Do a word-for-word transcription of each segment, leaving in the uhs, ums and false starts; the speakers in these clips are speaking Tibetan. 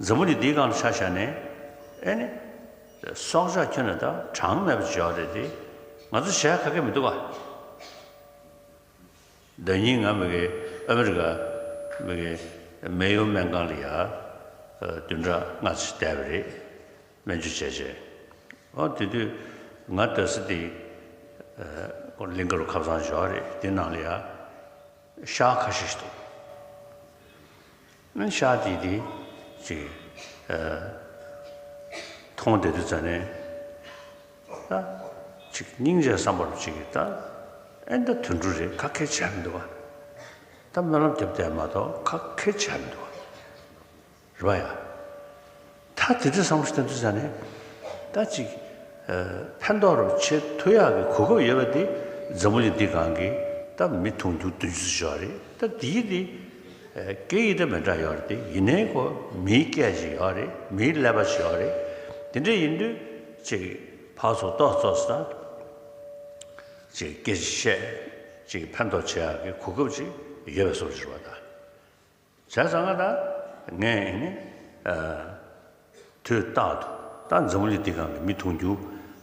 འཛམ་བུ་གླིང་འདིའི་སྒང་ལ་ཆ་བཞག་ནས་ཨེ་ནི་སྲོག་ཆགས་ཁྱོན་ནས་ད་གྲངས་མེད་པ་ཅིག་ཡོད་རེད་དེ། ང་ཚོ་བྱ་ག་གེ་མི་འདུག་ག་ཟླ་ཉིན་ང་མི་གི་ཨ་མི་རི་ཀ་མི་གི་མེ་ཡོ་སྨན་ཁང་ལ་ཡ་བདུན་ཕྲག་ལྔ་ཙམ་བསྡད་པ་རེད། སྨན་བཅོས་བྱས་བྱས། ཨོ་དེ་དུས་ང་སྡོད་ས་དེ་གླིང་དཀར་ཁ་སང་འབྱོར་རེད། དེ་ནང་ལ་ཡ་ཤ་ཁ་ཤས་ཤིག་འདུག་ཨ་ཤ་དེ་དེ་ཅིག་མཐོང་བསྡད་དུས་ཙ་ནས་ད་ཅིག་སྙིང་རྗེ་བསམ་པ་རུ་ཅིག་ད་ཨེ་ད་དུད་འགྲོ་རེད། ག་གེ་བྱས་མི་འདུག་ག་ད་སྨོན་ལམ་རྒྱབ་བསྡད་མ་གཏོགས་ག་གེ་བྱས་མི་འདུག་ག་རེད་པ་ཡ། ད་དེ་འདྲ་བསམ་བློ་ཞིག་བཏང་དུས་ཙ་ནས་ད་ཅིག་ཕན་ཐོགས་རོགས་བྱེད་ཐུབ་ཡག་གི་གོ་སྐབས་ཡོད་པ་དེ་འཛམ་བུ་གླིང་འདི་སྒང་གི་ད་མི་དུང་ཕྱུར་བདུན་ཅུ་ཙམ་ཡོད་རེད། ད་དེའི་དེ་སྐད་ཡིག་ད་མི་འདྲ་ཡོད་རེད་དེ། ཡིན་ནའི་ཁོ་མིའི་སྐད་ཅིག་ཡོད་རེད། མིའི་ཀླད་པ་ཅིག་ཡོད་རེད། དེ་འདྲ་ཡིན་དུས་ཅིག་ཕར་ཚུར་ཏོག་ཙོག་ཙམ་ཅིག་སྐད་ཆ་བཤད་ཅིག་ཕན་ཐོགས་བྱེད་ཡག་གི་གོ་སྐབས་ཅིག་ཡོད་པའི་བཟོ་འདྲ་ཞིག་རེད་པ་ད། བྱས་ཙང་ང་ད་ངས་ཨེ་ནི་དུས་རྟག་ཏུ་ད་འཛམ་བུ་གླིང་འདི་སྒང་གི་མི་དུང་ཕྱུར་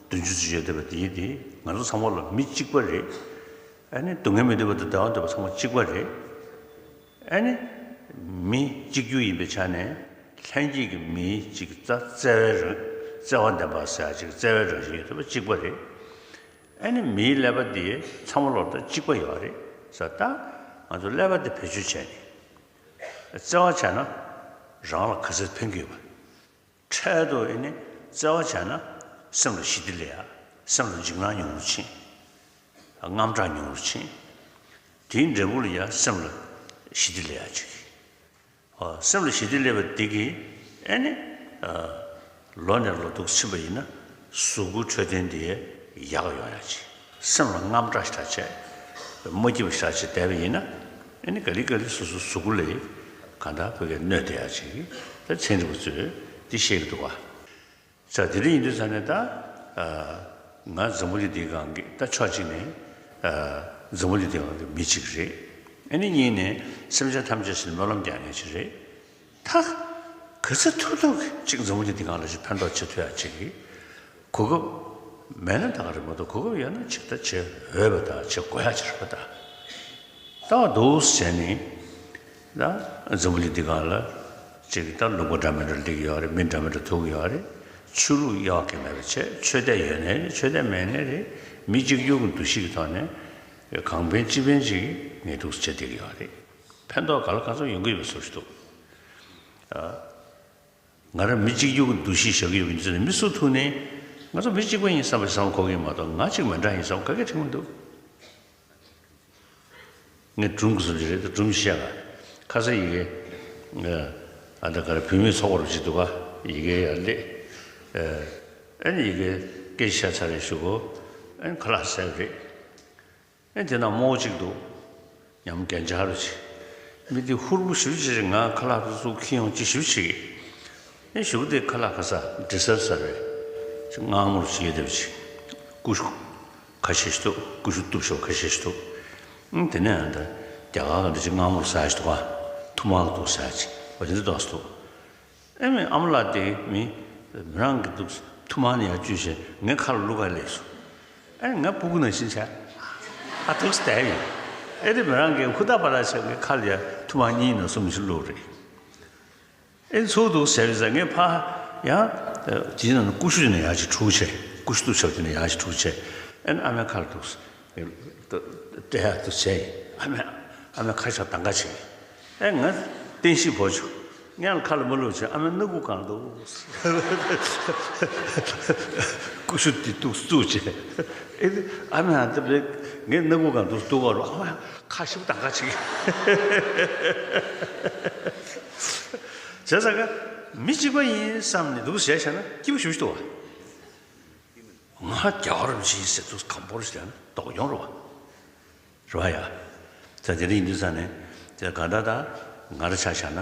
བདུན་ཅུ་ཙམ་ཡོད་བསྡད་པ་དེ་དེ་ང་ཚོ་ཚང་མ་ལ་མི་གཅིག་པ་རེད། ཨེ་ནི་སྡུག་བསྔལ་མི་འདོད་པ་དང་བདེ་བ་འདོད་པ་ཚང་མ་གཅིག་པ་རེད། ཨེ་ནི་མི་གཅིག་གྱུར་ཡིན་པའི་ཆ་ནས་ལྷན་སྐྱེས་ཀྱི་མིའི་གཅིག་རྩ་བརྩེ་བའི་རང་བརྩེ་བ་ལྡན་པ་ཟེར་ཡག་ཅིག་བརྩེ་བའི་རང་བཞིན་ཡོད་བསྡད་པ་གཅིག་པ་རེད། ཨེ་ནི་མིའི་ཀླད་པ་འདི་ཚང་མ་ལོར་ད་གཅིག་པ་ཡོད་རེད་ཟེར། ད་ང་ཚོ་ཀླད་པ་འདི་བེད་སྤྱོད་བྱས་ནས་བརྩེ་བ་བྱས་ན་རང་ལ་ག་ཚོད་ཕན་གྱི་ཡོད་པ། འཕྲལ་དུ་ཨེ་ནི་བརྩེ་བ་བྱས་ན་སེམས་ལ་ཞི་བདེ་སླེབས་ཡ། སེམས་ལ་འཇིགས་སྣང་ཉུང་རུ་ཕྱིན། དངངས་སྐྲག་ཉུང་རུ་ཕྱིན། དེའི་འབྲས་བུ་ལ་ཡ་སེམས་ལ་ཞི་བདེ་སླེབས་ཡ་ཅིག་ཨོ། སེམས་ལ་ཞི་བདེ་སླེབས་པ་འདི་གིས་ཨེ་ནི། ཨ། ལོ་ནས་ལོ་འདུག་ཕྱིན་པ་ཡིན་ན་གཟུགས་པོ་འཕྲོད་བསྟེན་དེ་ཡག་ཡོང་ཡ་ཅིག་སེམས་ལ་དངངས་སྐྲག་ཞེ་དྲག་བྱས། མ་སྐྱིད་པ་ཞེ་དྲག་བྱས་བསྡད་པ་ཡིན་ན་ཨེ་ནི་ག་ལེ་ག་ལེ་སོ་སོའི་གཟུགས་པོ་ལ་གང་ལྟར་བོད་སྐད་གནོད་བསྡད་ཡ་ཅིག་ད་ཚན་རིག་པ་ཚོས་འདི་བཤད་ཀྱི་འདུག་ག་ས་དེ་འདྲ་ཡིན་དུས་ཙ་ནས་ད། ཨ། ང་འཛམ་བུ་གླིང་འདིའི་སྒང་གི་ད་ཕྱོགས་གཅིག་ནས། ཨ། འཛམ་བུ་གླིང་འདིའི་སྒང་གི་མི་གཅིག་རེད། ཨ་ནི་གཉིས་ནས་སེམས་ཅན་ཐམས་ཅད་ཞིག་ལ་སྨོན་ལམ་རྒྱག་མཁན་ཞིག་རེད། ད་ག་ཚོད་ཐུབ་ཐུབ་ཅིག་འཛམ་བུ་གླིང་འདིའི་སྒང་ལ་ཞིག་ཕན་ཐོགས་བྱེད་ཐུབ་ཡ་ཅིག་གི་གོ་སྐབས་མེད་ན་ད་ག་རེད་མ་གཏོགས། གོ་སྐབས་ཡོད་ན་ཅིག་ད་བྱེད་འོས་པ་དང་བྱེད་དགོས་ཡ་ཅིག་རེད་པ་ད། ལྟ་བ་འདུག་ཟེར་ནས། ད་འཛམ་བུ་གླིང་འདི་སྒང་ལ་ཅིག་ད་ལུང་པ་འདྲ་མི་འདྲ་སླེབས་ཀྱི་ཡོད་རེད། མི་འདྲ་མི་འདྲ་ཐུག་གི་ཡོད་རེད། ཆོས་ལུགས་གཡོག་གི་མེད་པ་བྱས། ཆོས་དད་ཡོད་ནའི་རེད། ཆོས་དད་མེད་ནའི་རེད། མི་གཅིག་གྱུར་གྱི་འདུ་ཤེས་ཀྱི་ཐོག་ནས་གང་ཕན་ཅི་ཕན་ཅིག་ངས་འདུག་བྱས་བསྡད་ཀྱི་ཡོད་རེད། ཕན་ཐོགས་ག་ལ་ག་ཚོད་ཡོང་གི་ཡོད་པའི་བཟོ་ཞིག་འདུག་ཨ། ང་རང་མི་གཅིག་གྱུར་གྱི་འདུ་ཤེས་བཞག་གི་ཡོད་པ་ཡིན་ཙང་། མི་སུ་ཐུག་ནའི་ང་ཚོ་མི་གཅིག་པ་ཡིན་བསམ་པ་བསམ་གོ་གི་མ་གཏོགས། ང་གཅིག་མི་འདྲ་ཡིན་བསམ་ག་གེ་དྲན་གྱི་མི་འདུག་ངས་སྒྲུང་གི་བཟོ་རྒྱུ་རེད་དེ། སྒྲུང་བཤད་ལ་ཁ་སང་ཡི་གེ། ཨ། ད་ག་རེ། བུད་མེད་ཚོགས་པ་རུ་ཅིག་འདུག་ག་ཡི་གེ་ཡར་སླེབས། ཨ་ནི་ཡི་གེ་སྐད་ཆ་བཤད་ཚར་རེ་ཞུ་གོ་ཨ་ནི་ཁ་ལག་ཟས་པ་རེད། ཨེ་དེ་ན་རྨོ་གཅིག་འདུག་ཉམས་རྒྱན་ཆ་རུ་ཆེ། མི་དེ་ཧུར་པོ་ཞེ་པོ་ཅིག་ང་ཁ་ལག་དེ་ཚུར་འཁྱེར་ཡོང་ཅིག་ཞེ་པོ་ཅིག་ཨེ་གཞུག་དེ་ཁ་ལག་ཁ་ས་འདྲི་སར་ཟ་བའི་ཅིག་མངར་མོ་རུ་ཅིག་ཡོད་བསྡད་པ་ཅིག་ཀུ་ཤུ་ཁ་ཤས་ཤིག་འདུག་ཀུ་ཤུ་གཏུབ་ཤོག་ཁ་ཤས་ཤིག་འདུག་ཨང་། དེ་ནས་ཨ་ད་རྒྱ་གར་ག་འདྲ་ཅིག་མངར་མོ་རུ་ཟ་ཡ་ཞིག་འདུག་ག་ཐུར་མ་གི་འདུག་ཟ་ཡ་ཅིག་འོ་དེ་འདྲ་འདུག་ཟ་འདུག་ཨེ་མའི་ཨ་མ་ལགས་དེ་མི་མི་རང་གི་འདུག་ཐུར་མ་ནས་ཡར་བཅུས་བྱས་ངའི་ཁ་ལ་བླུག་ག་སླེབས་སོང་། ཨེ་ང་སྤུ་གུ་ནང་བཞིན་བྱས་ཨ་འདུག་བསྡད་ཡིན། ཨེ་དེ་མི་རང་གི་ཧུར་ཐག་པ་ལ་བྱས་ངའི་ཁ་ལ་ཡར་ཐུར་མ་གཉིས་ནང་གསུམ་ཞིག་བླུགས་རེད། ཨེ་ཚུར་འདུག་ཟེར་བས་ཟེར་ངས་ཕར་ཡང་དེའི་ནང་ནས་ཀུ་ཤུ་དེ་ནས་ཡར་ཅིག་འཁྲུག་བྱས། ཀུ་ཤུ་གཏུབ་ཤོག་དེ་ནས་ཡར་ཅིག་འཁྲུག་བྱས། ཨེ་ཨ་མའི་ཁ་ལ་འདུག་སྤྲད་ཡག་ཏུ་བྱས་ཡིན། ཨ་མས་ཨ་མས་ཁ་ཤགས་གདམ་ག་བྱས། ཨེ་ང་བསྟན་བཤིག་བོར་བྱུང་། ངས་ཁ་ལ་མ་བླུགས་བྱས་ཨ་མའི་སྣ་ཁུག་སྒང་འདུག་ཀུ་ཤུ་དེ་འདུག་བཙུགས་བྱས། ཨེ་ཨ་མས་ཨ་འདི་ངའི་སྣ་ཁུག་སྒང་འདུག་འདུག་ག་རུ་ཨ་མས་ཁ་ཤགས་གདམ་ག་བྱས། བྱས་ཙང་ཀ་མི་གཅིག་པ་ཡིན་བསམ་ནས་འདུག་བྱས་བྱས་ན་སྐྱིད་པོ་ཞེ་པོ་ཞིག་འདུག་བ། ང་རྒྱལ་བ་རིན་པོ་ཆེ་ཡིན་ཟེར་དུས་གང་པོར་ཞིག་ལ་དོགས་ཡོང་རེད་བ། རེད་བ་ཡ། ད་དེ་འདྲ་ཡིན་དུས་ཙང་ནས་དེ་ག་འདྲ་ད་ང་རང་ཆ་བཞག་ན་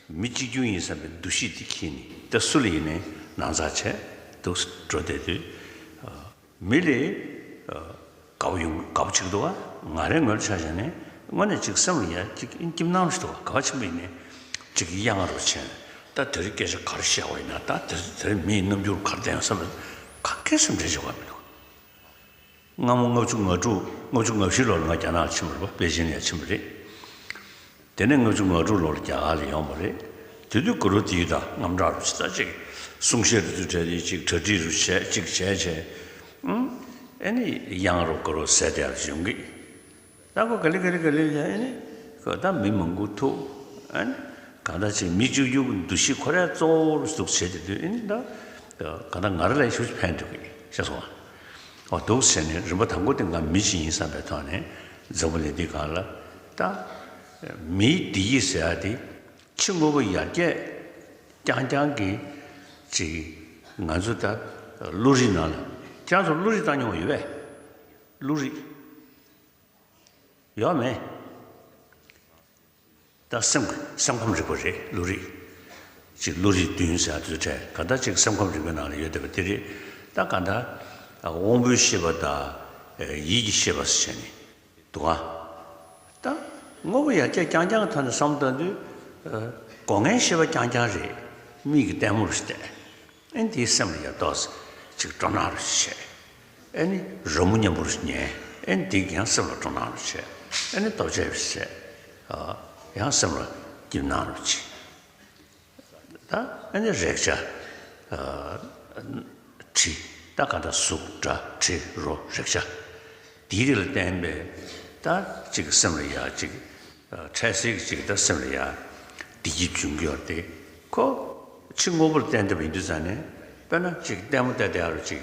མི་གཅིག་གྱུར་ཡིན་བསམ་པའི་འདུ་ཤེས་དེ་འཁྱེར་ནས་ད་སུ་ལ་ཡིན་ནའི་ནང་ཚགས་བྱས་འདུག་འགྲོ་བསྡད་དུས། མི་ལ་དགའ་པོ་ཡོང་དགའ་པོ་བྱེད་ཀྱི་འདུག་བ། ང་རའི་ངོས་ལ་ཆ་བཞག་ནས་དངོས་གནས་ཅིག་སེམས་ལ་ཡ་ཅིག་སྐྱིད་སྣང་ཞིག་འདུག་བ། ག་བ་ཕྱིན་པ་ཡིན་ནའི་ཅིག་གཡང་རུ་ཕྱིན། ད་དེ་རིང་སྐད་ཆ་ག་རེ་བཤད་པ་ཡིན་ན། ད་དེ་དེ་རིང་མིའི་རྣམ་འགྱུར་ག་རེ་བསྟན་ཡོད་བསམ་པ་ག་གེ་སེམས་ཁྲལ་བྱེད་དགོས་མི་འདུག་སྔ་མོ་ལྔ་བཅུ་ང་དྲུག་ལྔ་བཅུ་ང་བཞི་ལོར་ང་རྒྱ་ནག་ལ་ཕྱིན་པ་རེད་པ། པེ་ཅིན་ལ་ཕྱིན་པ་རེད། དེ་ནས་ལྔ་བཅུ་ང་དྲུག་ལོར་རྒྱ་གར་ལ་ཡོང་བ་རེད། དེ་དུས་དགུང་ལོ་དེའི་ད་དངངས་སྐྲག་རུ་ཆེ། ད་ཅིག་གསུང་བཤད་རུ་ཚུར་གྲས་དེ་ཅིག་གྲ་སྒྲིག་རུ་བྱས། ཅིག་བྱས་བྱས། ཨུམ། ཨེ་ནི་གཡང་རུ་དགུང་ལོ་ཟད་དེ་ཡར་ཡོང་གི། ད་ཁོ་ག་ལེ་ག་ལེ་ག་ལེ་ཡ། ཨེ་ནི་ཁོ་ད་མི་མང་པོ་ཐུག་ཨེ་ནི་གང་ལྟར་ཅིག་མི་གཅིག་གྱུར་གྱི་འདུ་ཤེས་ཁོ་རང་གཙོ་བོར་འདུག་བྱས་དེ་དུས། ཨེ་ནི་ད་གང་ལྟར་ང་རང་ལ་ཞེ་པོ་ཕན་ཐོགས་ཀྱི་ཤེས་སོང་བ། འོ་འདུག་བྱས་ནས་རིམ་པ་དང་པོ་དེ་ང་མི་གཅིག་ཡིན་བསམ་པའི་ཐོག་ནས་འཛམ་བུ་གླིང་འདིའི་སྒང་ལ་ད་མིའི་བདེ་སྐྱིད་ཟེར་ཡ་དེ་ཕྱི་དངོས་པོ་ཡར་རྒྱས་རྐྱང་རྐྱང་གིས་ཅིག་ང་ཚོ་ད་བློ་རིག་ནང་ལ། ཁྱེད་རང་ཚོ་བློ་རིག་བཏང་མྱོང་ཡོད་པས། བློ་རིག་ཡོད་མེད། ད་སེམས་སེམས་ཁམས་རིག་པ་རེད། བློ་རིག་ཅིག་བློ་རིག་བདུན་ཟེར་དུས་གྲས་ག་ད་ཅིག་སེམས་ཁམས་རིག་པའི་ནང་ལ་ཡོད་བསྡད་པ་དེ་རེད། ད་ག་ད་དབང་པོའི་ཤེས་པ་དང་ཡིད་ཀྱི་ཤེས་པ་ཟེར་ནས་འདུག་ཨ། ད་དངོས་པོ་ཡར་རྒྱས་རྐྱང་རྐྱང་གི་ཐོག་ནས་བསམ་བཏང་དུས། སྒོ་ལྔའི་ཤེས་པ་རྐྱང་རྐྱང་རེད། མིག་གི་ལྟད་མོ་རུ་བལྟས། ཨེ་འདིའི་སེམས་ལ་ཡ་ཏོག་ཙམ་ཅིག་སྤྲོ་སྣང་རུ་བྱས། ཨེ་ནི་རོལ་མོ་སྙན་པོ་རུ་ཉན། ཨེ་ནི་འདི་ཡང་སེམས་ལ་སྤྲོ་སྣང་རུ་བྱས། ཨེ་ནི་ལྟོ་ཆས་རུ་བྱས། ཡང་སེམས་ལ་སྐྱིད་སྣང་རུ་བྱས། ད་ཨེ་ནི་རེག་བྱ། དྲི། ད་ག་འདྲ་གཟུགས་སྒྲ་དྲི་རོ་རེག་བྱ། དེའི་རིགས་ལ་བརྟེན་པའི་ད་ཅིག་སེམས་ལ་ཡ་ཅིག་འཕྲལ་སེལ་གྱི་ཅིག་ད་སེམས་ལ་ཡ་བདེ་སྐྱིད་འབྱུང་གི་ཡོད་དེ། ཁོ་ཕྱི་དངོས་པོར་བརྟེན་བསྡད་པ་ཡིན་དུས་ཙང་ནས། དཔེར་ན་ཅིག་ལྟད་མོ་བལྟས་བསྡད་ཡ་རུ་ཅིག་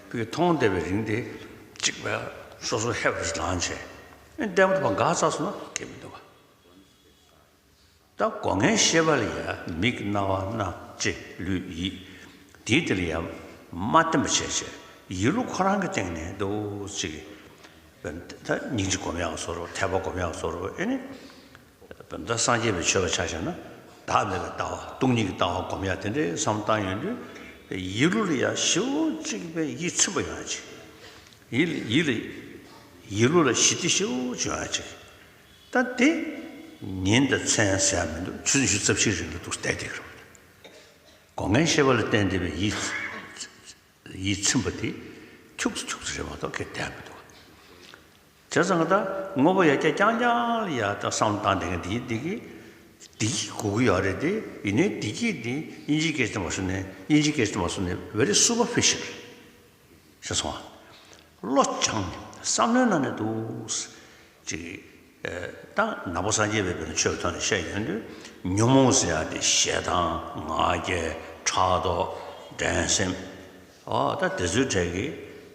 ཕ་གི་མཐོང་བསྡད་པའི་རིང་དེ་ཅིག་བས་སོ་སོ་ཧེབ་རུ་ལངས་བྱས། ཨེ་ལྟད་མོ་དེ་ཕར་འགག་ཚར་སོང་ན་སྐད་མི་འདུག་ག་ད་སྒོ་ལྔའི་ཤེས་པ་ལ་ཡ་མིག་རྣ་བ་སྣ་ལྕེ་ལུས་ཡིད། དེའི་དེ་ལ་ཡ་མ་བརྟེན་པ་བྱས་བྱས། ཡིད་བློ་ཁོ་རང་གི་སྟེང་ནས་འདུག་ཅིག་ད་སྙིང་རྗེ་སྒོམ་ཡག་བཟོ་འདྲ། དད་པ་སྒོམ་ཡག་བཟོ་འདྲ། ཨེ་ནི་ད་སངས་རྒྱས་པའི་ཆོས་པ་ཆ་བཞག་ན་བདག་མེད་པའི་ལྟ་བ། སྟོང་ཉིད་ཀྱི་ལྟ་བ་སྒོམ་ཡག་དེ་འདྲའི་བསམ་བཏང་ཡོང་དུས། ཡིད་བློ་ལ་ཡ་ཞེ་པོ་ཅིག་པའི་ཡིད་ཚིམ་པ་ཡོང་ཡག་ཅིག་ཡིད་ཡིད་ལ་ཡིད་བློ་ལ་ཞི་བདེ་ཞེ་པོ་ཅིག་ཡོང་ཡག་ཅིག་ད་དེ་ཉིན་དང་མཚན་ཟེར་ཡ་མི་འདུག་ཆུ་ཚོད་ཉི་ཤུ་རྩ་བཞིའི་རིང་ལ་འདུག་བསྡད་བསྡད་ཀྱི་རེད། སྒོ་ལྔའི་ཤེས་པ་ལ་བརྟེན་བསྡད་པའི་ཡིད་ཡིད་ཚིམ་པ་དེ་ཁྱུག་ཙམ་ཁྱུག་ཙམ་རེད་མ་གཏོགས་སྐད་བསྡད་མི་འདུག་བྱས་ཙང་ད་དངོས་པོ་ཡར་རྒྱས་རྐྱང་རྐྱང་ལ་ཡ་ད་བསམ་བློ་བཏང་བསྡད་མཁན་དེ་བདེ་སྐྱིད་དགོས་ཀྱི་ཡོད་རེད་དེ། ཡིན་ནའི་བདེ་སྐྱིད་དེ་དབྱིན་ཇིའི་སྐད་ཆ་མ་སོང་ནས། དབྱིན་ཇིའི་སྐད་ཆ་མ་སོང་ནས་very superficial། ཤེས་སོང་ང་། བློ་སྦྱངས་ནས་བསམ་བློའི་ནང་ནས་འདུག་ཅིག་ད་ནང་པ་སངས་རྒྱས་པའི་བོད་ཆོས་ཀྱི་ཐོག་ནས་བཤད་ཡོང་དུས། ཉོན་མོངས་ཟེར་ཡ་དེ་ཞེ་སྡང་ང་རྒྱལ་ཕྲག་དོག་འགྲན་སེམས། ཨོ་ད་དེ་ཚོའི་གྲས་ཀྱི་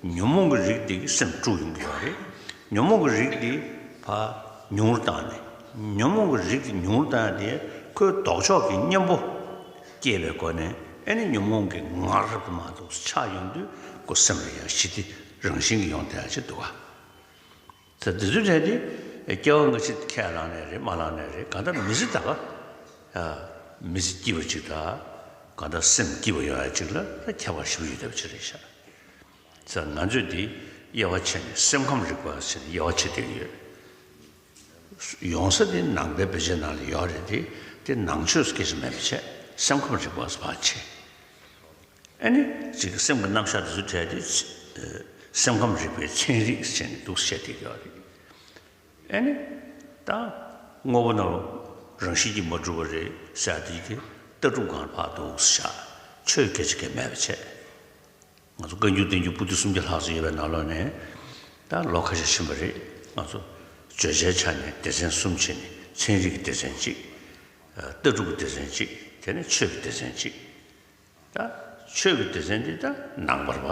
ཉོན་མོངས་ཀྱི་རིགས་དེ་གི་སེམས་དཀྲུགས་ཡོང་གི་ཡོད་རེད། ཉོན་མོངས་ཀྱི་རིགས་དེ་ཕར་ཉུང་རུ་བཏང་ནས། ཉོན་མོངས་ཀྱི་རིགས་དེ་ཉུང་རུ་བཏང་ཡ་དེ་ཁོའི་ལྡོག་ཕྱོགས་ཀྱི་གཉེན་པོ་སྐྱེས་པའི་སྒོ་ནས། ཨེ་ནི་ཉོན་མོངས་ཀྱི་ངར་དུ་མ་འདུག་ཆགས་ཡོང་དུས། ཁོ་སེམས་ལ་ཡང་ཞི་བདེ་རང་བཞིན་གྱིས་ཡོང་བསྡད་ཡ་ཅིག་འདུག་ག་ད་འདི་ཚོའི་གྲས་དེ་སྐྱེ་བ་སྔ་ཕྱི་ཁས་བླངས་ནའི་རེད། མ་བླངས་ནའི་རེད། གང་ལྟར་མི་ཚེ་ད་ག་མི་ཚེ་སྐྱིད་པ་ཅིག་དང་། གང་ལྟར་སེམས་སྐྱིད་པ་ཡོང་ཡ་ཅིག་ལ་ད་ཁྱད་པར་ཞེ་པོ་ཡོད་བསྡད་པ་ཅིག་རེད་ཤག་ཙང་ང་ཚོས་འདི་དབྱེ་བ་ཕྱེ་ནས། སེམས་ཁམས་རིག་པ་ཟེར་ནས་དབྱེ་བ་ཕྱེ་བསྡད་ཀྱི་ཡོད། ཡོང་ས་དེ་ནང་པའི་བེད་སྤྱོད་ནང་ལ་ཡོད་རེད་དེ། དེ་ནང་ཆོས་སུ་སྐད་ཆ་མེད་པ་བྱས། སེམས་ཁམས་རིག་པ་ཟེར་བ་བྱས། ཨ་ནི་ཅིག་སེམས་ཀྱི་རྣམ་གཞག་དེ་ཚོ་གྲས་དེ་སེམས་ཁམས་རིག་པའི་ཚན་རིག་ཟེར་ནས་འདུག་བཤད་བསྡད་ཀྱི་ཡོད་རེད། ཨ་ནི་ད་དངོས་པོ་རྣམས་རང་བཞིན་གྱིས་མ་གྲུབ་པ་རེད་ཟེར་དེ་དེ་ལྟ་གྲུབ་སྒང་ལ་ཕར་འདུག་བཞག་ཆོས་སྐད་ཆ་གང་མེད་པ་བྱས། ང་ཚོ་བཀའ་འགྱུར་བསྟན་འགྱུར་པོ་ཏི་སུམ་བརྒྱ་ལྷག་ཙམ་ཡོད་པའི་ནང་ལོགས་ནས། ད་ལོ་ཁ་ཤས་ཕྱིན་པ་རེད། ང་ཚོ་བརྗོད་བྱའི་ཆ་ནས་སྡེ་ཚན་གསུམ་ཕྱེ་ནས། ཚན་རིག་གི་སྡེ་ཚན་གཅིག་ལྟ་གྲུབ་ཀྱི་སྡེ་ཚན་གཅིག་དེ་ནས་ཆོས་ཀྱི་སྡེ་ཚན་གཅིག་ད་ཆོས་ཀྱི་སྡེ་ཚན་འདི་ད་ནང་པར་བ།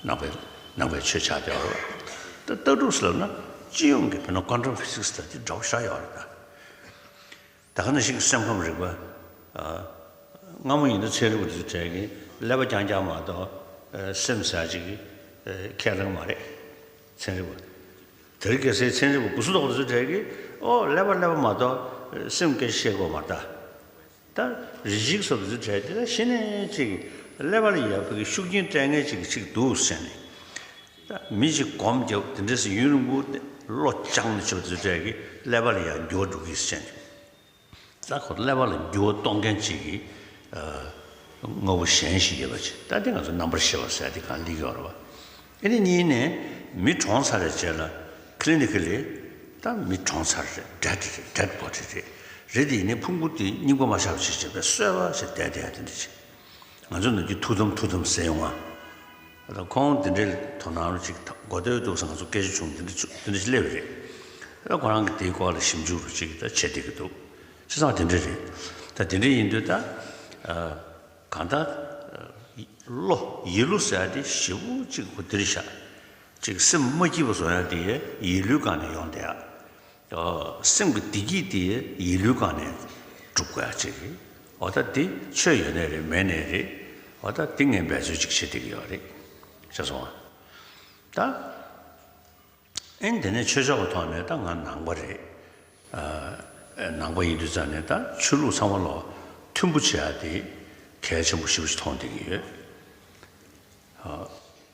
ནང་པའི་ནང་པའི་ཆོས་ཆགས་བསྡད་ཡོད་རེད། ད་ལྟ་གྲུབ་ཟེར་ལབ་ན་སྤྱི་ཡོངས་ཀྱི་བོད་ནང་ཀོན་ཊམ་ཕི་ཟིག་སི་ད་འདི་འདྲ་བོ་ཤར་ཡོད་རེད་ད། ད་ག་ནང་བཞིན་གྱི་སེམས་ཁམས་རིག་པ། ཨ། སྔ་མོ་ཡིན་ན་ཚན་རིག་པ་དེ་ཚོ་གྲས་ཀྱིས་ཀླད་པ་རྐྱང་རྐྱང་མ་གཏོགས་སེམས་ཟེར་ཅིག་ཁས་ལེན་མ་རེད། ཚན་རིག་པ། དེ་རིང་ཁ་སང་ཚན་རིག་པ་གོ་སུ་དོག་དེ་ཚོ་གྲས་ཀྱིས། ཨོ་ཀླད་པ་ཀླད་པ་མ་གཏོགས་སེམས་སྐད་ཆ་བཤད་དགོས་མ་རེད་ད། ད་རིགས་གཅིག་སོགས་དེ་ཚོ་གྲས་དེ་ད་གཞི་ནས་ཅིག་ཀླད་པ་ལ་ཡག་པོའི་ཤུགས་རྐྱེན་སྤྲད་མཁན་ཅིག་ཅིག་འདུག་ཟེར་ནས། ད་མི་གཅིག་སྒོམ་རྒྱབ་དེ་འདྲ་ཟེར་ཡུན་རིང་པོ་བློ་སྦྱངས་ནས་བྱས་པ་དེ་ཚོ་གྲས་ཀྱིས་ཀླད་པ་ལ་ཡང་འགྱུར་བ་འགྲོ་གི་ཟེར་ནས། ད་ཁོ་ཀླད་པ་ལ་འགྱུར་བ་གཏོང་མཁན་ཅིག་གིས་ དངོས་པོ་གཞན་ཞིག་ཡོད་པ་ཅིག་ད་དེ་ང་ཚོ་རྣམ་པར་ཤེས་པ་ཟེར་དེ་གང་སླེབས་ཡོད་རེད་བ། ཨེ་ནི་གཉིས་ནས་མི་གྲོངས་ཚར་བའི་རྗེས་ལ་clinically་ད་མི་གྲོངས་ཚར་རེད། dead་རེད། dead body་རེད། རེད་དེ་ཡིན་ནའི་ཕུང་པོ་དེ་རྙིང་པ་མ་ཆགས་པ་ཞིག་བྱས་པའི་གསོས་པ་ཞིག་བསྡད་བསྡད་ཡ་དེ་འདྲ་ཅིག་ང་ཚོ་ནང་གི་ཐུགས་དམ་ཐུགས་དམ་ཟེར་ཡོང་ང་། ད་ཁོང་དེ་འདྲའི་དོ་སྣང་རུ་ཅིག་གོ་ཐོས་འདུག་ཟེར་ང་ཚོ་སྐད་ཆ་བྱུང་དེ་འདྲ་ཚུ་དེ་འདྲ་ཞིག་སླེབས་རེད། ད་ཁོ་རང་གི་དེའི་སྐོར་ལ་ཞིབ་འཇུག་རུ་ཅིག་ད་བྱེད་བསྡད་ཀྱི་འདུག་བྱས་ཙང་དེ་འདྲ་རེད། ད་དེ་འདྲ་ཡིན་དུས་ད་གང་ལྟར་བློ་ཡིད་བློ་ཟེར་ཡ་དེ་ཞེ་པོ་ཅིག་གོ་དེ་རེད་ཤག་ཅིག་སེམས་མ་སྐྱིད་པ་བཟོ་ཡ་དེ་ཡིད་བློའི་སྒང་ནས་ཡོང་བསྡད་ཡ། སེམས་ཀྱི་བདེ་སྐྱིད་དེ་ཡིད་བློའི་སྒང་ནས་སྒྲུབ་དགོས་ཡ་ཅིག་རེད། འོ་ད་དེ་ཆོས་ཡོད་ནའི་རེད། མེད་ནའི་རེད། འོ་ད་དེ་ངས་འབད་རྩོལ་ཅིག་བྱེད་བསྡད་ཀྱི་ཡོད་རེད། ཤེས་སོང་ང་། ད་ཨེ་དེ་ནས་ཆོས་ཕྱོགས་ཀྱི་ཐོག་ནས་ད་ང་ནང་པ་རེད། ནང་པ་ཡིན་དུས་ཙང་ནས་ད་ཆོས་ལུགས་ཚང་མ་ལ་མཐུན་པོ་བྱེད་ཡ་དེ་གལ་ཆེན་པོ་ཞེ་པོ་ཞིག་མཐོང་བསྡད་ཀྱི་ཡོད།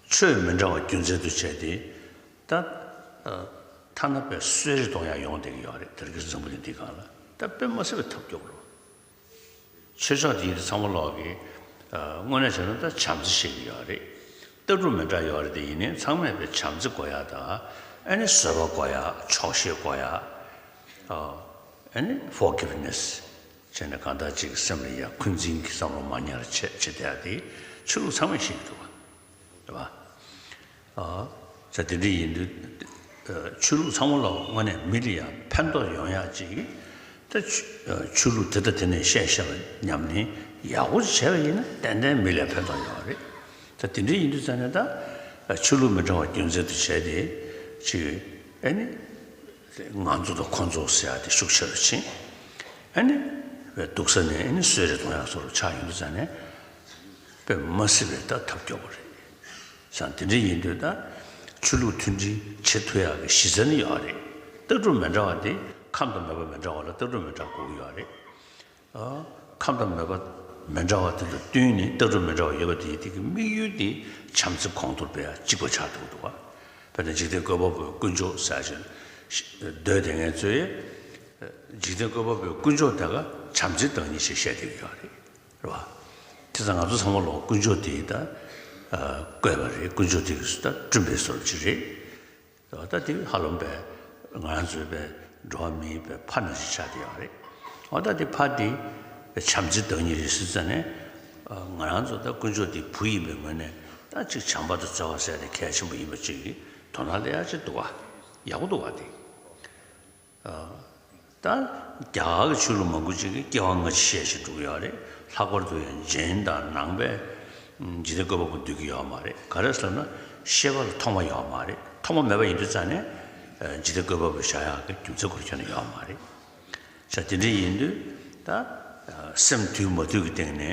ཆོས་མི་འདྲ་བ་རྒྱུ་མཚན་དུ་བྱས་ཏེ། ད། ཐ་ན་པའི་གསོད་རེས་གཏོང་ཡ་ཡོང་བསྡད་ཀྱི་ཡོད་རེད། དེ་རིང་ཁ་སང་འཛམ་བུ་གླིང་འདིའི་སྒང་ལ་ད་དཔེ་མ་སྲིད་པའི་ཐབས་སྐྱོ་པོ་རེད། ཆོས་ཕྱོགས་དེ་ཡིན་དུས་ཚང་མ་ལོག་གིས། དངོས་གནས་བྱས་ན་ད་བྱམས་བརྩེ་བཤད་ཀྱི་ཡོད་རེད། ལྟ་གྲུབ་མི་འདྲ་ཡོད་རེད་དེ་ཡིན་ནའི་ཚང་མས་པའི་བྱམས་བརྩེ་དགོས་ཡ་དང་། ཨ་ནི་བཟོད་པ་དགོས་ཡ། ཆོག་ཤེས་དགོས་ཡ། ཨ་ནི་forgiveness་བྱས་ནས་གང་ལྟར་ཅིག་སེམས་ལ་ཡ་འཁོན་འཛིན་གྱི་བསམ་བློ་མ་ཉར་བྱེད་བྱེད་བསྡད་ཡ་དེ་ཆོས་ལུགས་ཚང་མས་ཤེས་ཀྱི་འདུག་བ། རེད་བ། ཨ། ས་དེ་འདྲ་ཡིན་དུས། ཆོས་ལུགས་ཚང་མ་ལ་དངོས་གནས་མི་ལ་ཡང་ཕན་ཐོགས་ཡོང་ཡག་ཅིག་ད་ཆོས་ལུགས་དེ་དང་དེ་ནས་བཤད་བཤད་པ་ཉམས་ལེན་ཡག་པོ་བྱས་པ་ཡིན་ན་ཏན་ཏན་མི་ལ་ཕན་ཐོགས་ཡོང་བ་རེད། ད་དེ་འདྲ་ཡིན་དུས་ཙང་ནས་ད་ཆོས་ལུགས་མི་འདྲ་བ་རྒྱུ་མཚན་དུ་བྱས་ཏེ་ཅིག་ཨ་ནི་ང་ཚོ་དང་ཁོ་ཚོ་ཟེར་ཡག་དེ་ཤུགས་ཆེ་རུ་ཕྱིན། ཨ་ནི་སྡུག་ས་ནས་ཨ་ནི་གསོད་རེས་གཏོང་ཡག་བཟོ་འདྲ་ཆགས་ཡོང་དུས་ཙང་ནས། དཔེ་མ་སྲིད་པའི་ད་ཐབས་སྐྱོ་པོ་རེད། སང་དེ་འདྲ་ཡིན་དུས་ད་ཆོས་ལུགས་མཐུན་སྒྲིལ་བྱེད་ཐུབ་ཡག་གི་གཞི་རྩ་ནི་ཡོད་རེད། ལྟ་གྲུབ་མི་འདྲ་བ་དེ་ཁམས་དང་མོས་པ་མི་འདྲ་བ་ལ་ལྟ་གྲུབ་མི་འདྲ་དགོས་ཀྱི་ཡོད་རེད། ཨ། ཁམས་དང་མོས་པ་མི་འདྲ་བ་དེ་དང་བསྟུན་ནས་ལྟ་གྲུབ་མི་འདྲ་བ་ཡོད་པ་དེ་ཡིན་དེ་གི་དམིགས་ཡུལ་དེ་བྱམས་བརྩེ་གོང་མཐོར་སྤེལ་ཡག་གཅིག་པ་ཆགས་འདུག་འདུག་བ། དཔེར་ན་འཇིག་རྟེན་བཀོད་པ་པོའི་དཀོན་མཆོག་ཟེར་ཞིང་། མདོ་སྡེ་ངན་ཚོས། འཇིག་རྟེན་བཀོད་པ་པོའི་དཀོན་མཆོག་དེ་ག་བྱམས་བརྩེའི་བདག་ཉིད་ཞེས་བཤད་བསྡད་ཀྱི་ཡོད་རེད། རེད་བ། དེ་ཙང་ང་ཚོ་ཚང་མ་ལོག་དཀོན་མཆོག་དེ་ད་བཀོད་པ་རེད། དཀོན་མཆོག་དེ་གིས་ད་བསྐྲུན་པའི་བཟོ་འདྲ་ཅིག་རེད། རེད་བ། ད་དེ་ཧ་ལམ་པས་ང་རང་ཚོའི་པའི་འགྲོ་བ་མིའི་པའི་ཕ་ནང་བཞིན་ཆགས་བསྡད་ཡོད་རེད། འོ་ད་དེ་ཕ་དེ་བྱམས་བརྩེའི་བདག་ཉིད་རེད་ཟེར་ཙང་ནས། ང་རང་ཚོ་ད་དཀོན་མཆོག་དེའི་བུ་ཡིན་པའི་ངོས་ནས་ད་ཅིག་བྱམས་པ་དང་བརྩེ་བ་ཟེར་དེ་གལ་ཆེན་པོ་ཡིན་པ་ཅིག་གི་དོ་སྣང་སླེབས་ཡག་ཅིག་འདུག་བ། ཡག་པོ་འདུག་བ་དེ། ད་རྒྱ་གར་གྱི་ཆོས་ལུགས་མང་པོ་ཅིག་གིས་སྐྱེ་བ་སྔ་ཕྱི་བཤད་བཞིན་འགྲོ་གི་ཡོད་རེད། ལྷག་པར་དུ་ཡང་རྗེན་དང་ནང་པས་འཇིག་རྟེན་བཀོད་པ་པོ་འདོད་ཀྱི་ཡོད་མ་རེད། ག་རེ་ཟེར་ན་ཤེས་པ་ལ་ཐོག་མ་ཡོད་མ་རེད། ཐོག་མ་མེད་པ་ཡིན་དུས་ཙང་ནས་འཇིག་རྟེན་བཀོད་པ་པོ་བཞག་ཡག་གི་རྒྱུ་མཚན་ཁོ་རང་ཁྱོན་ནས་ཡོད་མ་རེད། ཤ་དེ་འདྲ་ཡིན་དུས་ད་སེམས་དུལ་མ་དུལ་གྱི་སྟེང་ནས་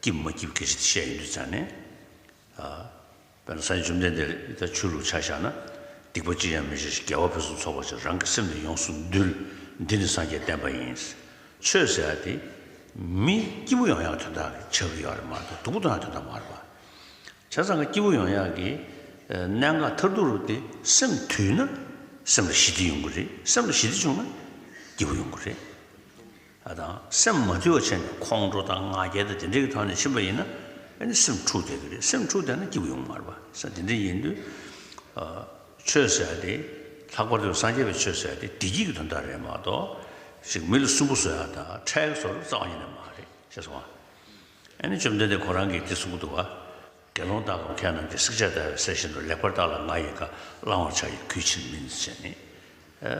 སྐྱིད་མ་སྐྱིད་སྐད་ཆ་དེ་བཤད་ཡོང་དུས་ཙང་ནས། དཔེར་ན་སངས་རྒྱས་བཅོམ་ལྡན་འདས་ད་ཆོས་ལུགས་ཆ་བཞག་ན། སྡིག་པ་ཅི་ཡང་མི་བྱ་ཞིང་། དགེ་བ་ཕུན་སུམ་ཚོགས་པར་བྱ། རང་གི་སེམས་ནི་ཡོངས་སུ་འདུལ། འདི་ནི་སངས་རྒྱས་བསྟན་པ་ཡིན། ཆོས་ཟེར་ཡ་དེ་མི་སྐྱིད་པོ་ཡོང་ཡག་དོན་དག་གི་ཆགས་ཀྱི་ཡོད་རེད་མ་གཏོགས་སྡུག་པོ་གཏོང་ཡག་དོན་དག་མ་རེད་པ། བྱས་ཙང་གི་སྐྱིད་པོ་ཡོང་ཡག་གི་གནད་འགག་མཐར་ཐུག་རུ་དེ་སེམས་དུལ་ན་སེམས་ལ་ཞི་བདེ་ཡོང་གི་རེད། སེམས་ལ་ཞི་བདེ་བྱུང་ན་སྐྱིད་པོ་ཡོང་གི་རེད། ཨ་དང་སེམས་མ་དུལ་བ་བྱས་ནས་ཁོང་ཁྲོ་དང་ང་རྒྱལ་དང་དེ་འདྲའི་གི་ཐོག་ནས་ཕྱིན་པ་ཡིན་ན་ཨ་ནི་སེམས་འཁྲུགས་བསྡད་ཀྱི་རེད། སེམས་འཁྲུགས་བསྡད་ན་སྐྱིད་པོ་ཡོང་མ་རེད་པ། ས་དེ་འདྲ་ཡིན་དུས་ཨ་ཆོས་ཟེར་ཡ་དེ་ལྷག་པར་དུ་སངས་རྒྱས་པའི་ཆོས་ཟེར་ཡ་དེ་བདེ་སྐྱིད་ཀྱི་དོན་དག་རེད་མ་གཏོགས་ཞིག་མི་ལ་སུན་པོ་བཟོ་ཡ་དང་ཁྲལ་བཟོ་རུ་རྩ་བ་ཉིད་ནས་མ་རེད་ཤེས་སོང་ཨ། ཨ་ནི་བཅོམ་ལྡན་འདས་ཁོ་རང་གིས་དེ་གསུང་གི་འདུག་བ། དགེ་སློང་དག་གམ་མཁས་རྣམས་ཀྱིས། བསྲེག་བཅད་བརྡར་བའི་གསེར་བཞིན་དུ། ལེགས་པར་བརྟགས་ལ་ང་ཡི་བཀའ། བླང་བར་བྱ་ཡི་གུས་ཕྱིར་མིན། ཟེར་ནས། ཨ་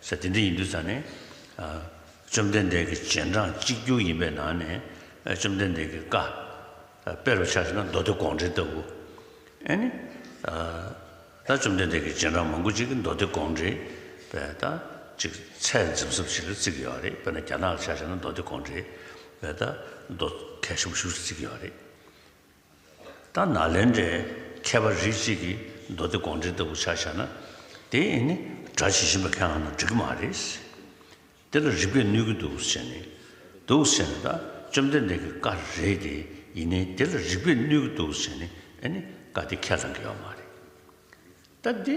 ས་དེ་འདྲ་ཡིན་དུས་ཙང་ནས། ཨ་བཅོམ་ལྡན་འདས་ཀྱི་རྗེས་འབྲང་གཅིག་གྱུར་ཡིན་པའི་ནང་ནས་ཨ་བཅོམ་ལྡན་འདས་ཀྱི་བཀའ། ཨ་དཔེ་རུ་ཆ་བཞག་ན་མདོ་སྡེ་དགོངས་འགྲེལ་ལྟ་བུ། ཨ་ནི། ཨ་ད་བཅོམ་ལྡན་འདས་ཀྱི་རྗེས་འབྲང་མང་པོ་ཅིག་གིས་མདོ་སྡེ་དགོངས་འགྲེལ་བས་ད་ཅིག་ཚད་འཛིན་ས་ཞིག་ལ་བརྩི་གི་ཡོད་རེད། དཔེར་ན་རྒྱ་ནག་ལ་ཆ་བཞག་ན་མདོ་སྡེ་དགོངས་འགྲེལ་བས་ད་མདོ་གལ་ཆེན་པོ་ཞིག་ཏུ་བརྩི་གི་ཡོད་རེད། ད་ནཱ་ལེནྡྲའི་མཁས་པ་རིགས་གཅིག་གིས་མདོ་སྡེ་དགོངས་འགྲེལ་ལྟ་བུ་ཆ་བཞག་ན། དེ་ཡིན་ནི་སྒྲ་ཇི་བཞིན་པ་ཁས་བླངས་ན་འགྲིག་གི་མ་རེད། དེ་ལ་རིགས་པས་གནོད་ཀྱི་འདུག་ཟེར་ནས། འདུག་ཟེར་ནས་ད་བཅོམ་ལྡན་འདས་ཀྱི་བཀའ་རེད་དེ། ཡིན་ནའི་དེ་ལ་རིགས་པས་གནོད་ཀྱི་འདུག་ཟེར་ནས་ཨ་ནི་བཀའ་དེ་ཁས་བླངས་ཀྱི་ཡོད་མ་རེད། ད་འདི་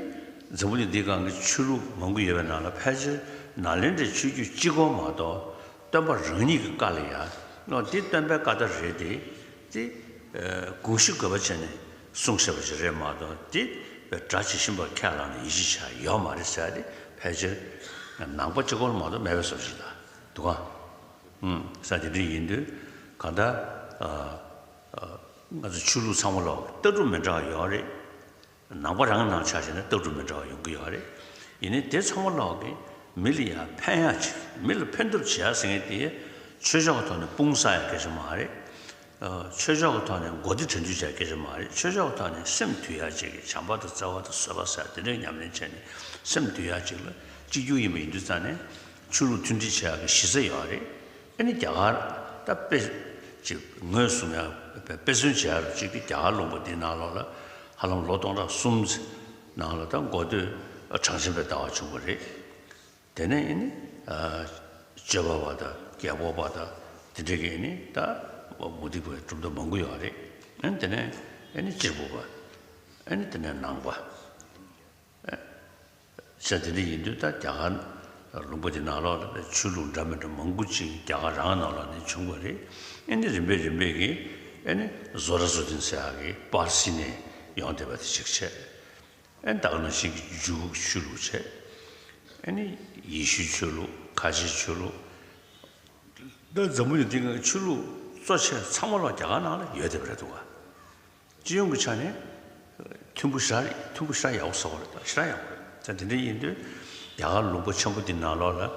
འཛམ་བུ་གླིང་འདིའི་སྒང་གི་ཆོས་ལུགས་མང་པོ་ཡོད་པའི་ནང་ལ་ཕལ་ཆེར་ནཱ་ལེནྡྲའི་ཆོས་བརྒྱུད་གཅིག་པོ་མ་གཏོགས་སྟོན་པ་རང་ཉིད་ཀྱི་བཀའ་ལ་ཡང་ ནོ་འདི་སྟོན་པའི་བཀའ་རྟགས་རེད་དེ། དེ་དགོངས་གཞི་དགོས་པ་བྱས་ནས་གསུངས་བཞག་པ་ཞིག་རེད་མ་གཏོགས། དེ་སྒྲ་ཇི་བཞིན་པར་ཁས་བླངས་ནས་ཡིད་ཆེས་བྱ་ཡོད་མ་རེད་ཟེར་ཡ་དེ་ཕལ་ཆེར་ནང་པ་གཅིག་པོ་ལ་མ་གཏོགས་མེད་པའི་བཟོ་ཞིག་ལ་འདུག་ག་ས་དེ་འདྲ་ཡིན་དུས་གང་ལྟར། ང་ཚོ་ཆོས་ལུགས་ཚང་མ་ལ་ལྟ་གྲུབ་མི་འདྲ་བ་ཡོད་རེད། ནང་པ་རང་ནང་ཆ་བཞག་ན་ལྟ་གྲུབ་མི་འདྲ་བ་ཡོང་གི་ཡོད་རེད། ཡིན་ནའི་དེ་ཚང་མ་ལོག་གི་མི་ལ་ཡང་ཕན་ཡག་ཅིག་མི་ལ་ཕན་ཐབས་བྱེད་ཡག་ཟེར་མཁན་དེ་ཆོས་ཕྱོགས་ཀྱི་ཐོག་ནས་དཔུང་གསར་ཡག་སྐད་ཆ་མ་རེད། ཆོས་ཕྱོགས་ཀྱི་ཐོག་ནས་མགོ་བདེ་དྲན་འདུས་བྱ་སྐད་ཆ་མ་རེད། ཆོས་ཕྱོགས་ཀྱི་ཐོག་ནས་སེམས་འདུལ་ཡག་ཅིག་གི་བྱམས་པ་དང་བརྩེ་བ་དང་བཟོད་པ་ཟེར་དེ་འདྲའི་ཉམས་ལེན་བྱས་ནས་སེམས་འདུལ་ཡག་ཅིག་ལ་གཅིག་གྱུར་ཡིན་པ་ཡིན་དུས་ཙང་ནས་ཆོས་ལུགས་མཐུན་སྒྲིལ་བྱེད་ཡག་གི་གཞི་རྩ་ཡོད་རེད། ཨ་ནི་རྒྱ་གར་ད་དཔེ་ཅིག་ངོས་བཟུང་ཡ་དཔེ་མཚོན་བྱེད་ཡ་རུ་ཅིག་གི་རྒྱ་གར་ལུང་པ་འདི་ནང་ལོགས་ལ་ཧ་ལམ་ལོ་སྟོང་ཕྲག་གསུམ་ནང་ལ་ད་འགོ་སྟོད་གྲངས་ཅན་པའི་ཟླ་བ་བྱུང་བ་རེད། དེ་ནས་ཨ་ནི་སྤྱོད་པ་པ་དང་རྒྱལ་པོ་པ་དང་དེ་འདྲ་གི་ཨ་ནི་ད་མུ་སྟེགས་པའི་གྲུབ་མཐའ་མང་པོ་ཡོད་རེད། ཨ་ནི་དེ་ནས་ཨ་ནི་གཅེར་བུ་པ། ཨ་ནི་དེ་ནས་ནང་པ། བྱས་དེ་འདྲ་ཡིན་དུས་ད་རྒྱ་གར་ལུང་པ་དེ་ནང་ལོགས་ལ་ཆོས་ལུགས་འདྲ་མི་འདྲ་མང་པོ་ཅིག་རྒྱ་གར་རང་ནང་ལོགས་ནས་བྱུང་བ་རེད། ཨ་ནི་རིམ་པས་རིམ་པས་ཀྱིས་ཨ་ནི་བཟོ་ལྟ་བཟོ་ལྡན་ཟེར་ཡག་གི་པར་སི་ནས་ཡོང་བསྡད་པ་དེ་གཅིག་བྱས། ཨ་ནི་ད་ག་ནང་བཞིན་གྱི་འཇུག་ཆོས་ལུགས་བྱས། ཨ་ནི་ཡེ་ཤུའི་ཆོས་ལུགས། ཁ་ཆེའི་ཆོས་ལུགས། ད་འཛམ་བུ་གླིང་འདི་གི་ཆོས་ལུགས་གཙོ་ཆེ་ཚང་མ་ལོག་རྒྱ་གར་ནང་ལ་ཡོད་བསྡད་པ་རེད་འདུག་ག་སྤྱི་ཡོངས་ཀྱི་ཆ་ནས་མཐུན་པོ་ཞེ་དྲག་རེད། མཐུན་པོ་ཞེ་དྲག་ཡག་པོ་བཟོ་བ་རེད། ད་ཞེ་དྲག་ཡག་པོ་རེད། ད་དེ་འདྲ་ཡིན་དུས་རྒྱ་གར་ལུང་པ་ཆེན་པོ་འདི་ནང་ལོགས་ལ་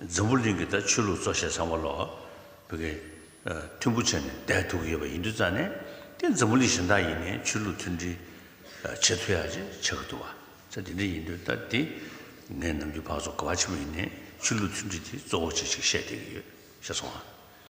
འཛམ་བུ་གླིང་གི་ད་ཆོས་ལུགས་གཙོ་ཆེ་ཚང་མ་ལོག་བོད་ཀྱི་མཐུན་པོ་བྱས་ནས་བསྡད་ཐུབ་ཀྱི་ཡོད་པ་ཡིན་དུས་ཙང་ནས། དེ་འཛམ་བུ་གླིང་གཞན་དག་ཡིན་ནའི་ཆོས་ལུགས་མཐུན་སྒྲིལ་བྱེད་ཐུབ་ཡག་ཅིག་ཆགས་ཀྱི་འདུག་བ། ད་དེ་འདྲ་ཡིན་དུས་ད་དེ་ངས་ནམ་རྒྱུན་ཕར་ཚུར་ག་པར་ཕྱིན་པ་ཡིན་ནའི་ཆོས་ལུགས་མཐུན་སྒྲིལ་དེ་གཙོ་བོ་བྱས་ཅིག་བཤད་བསྡད་ཀྱི་ཡོད། ཤེས་སོང་ཨ།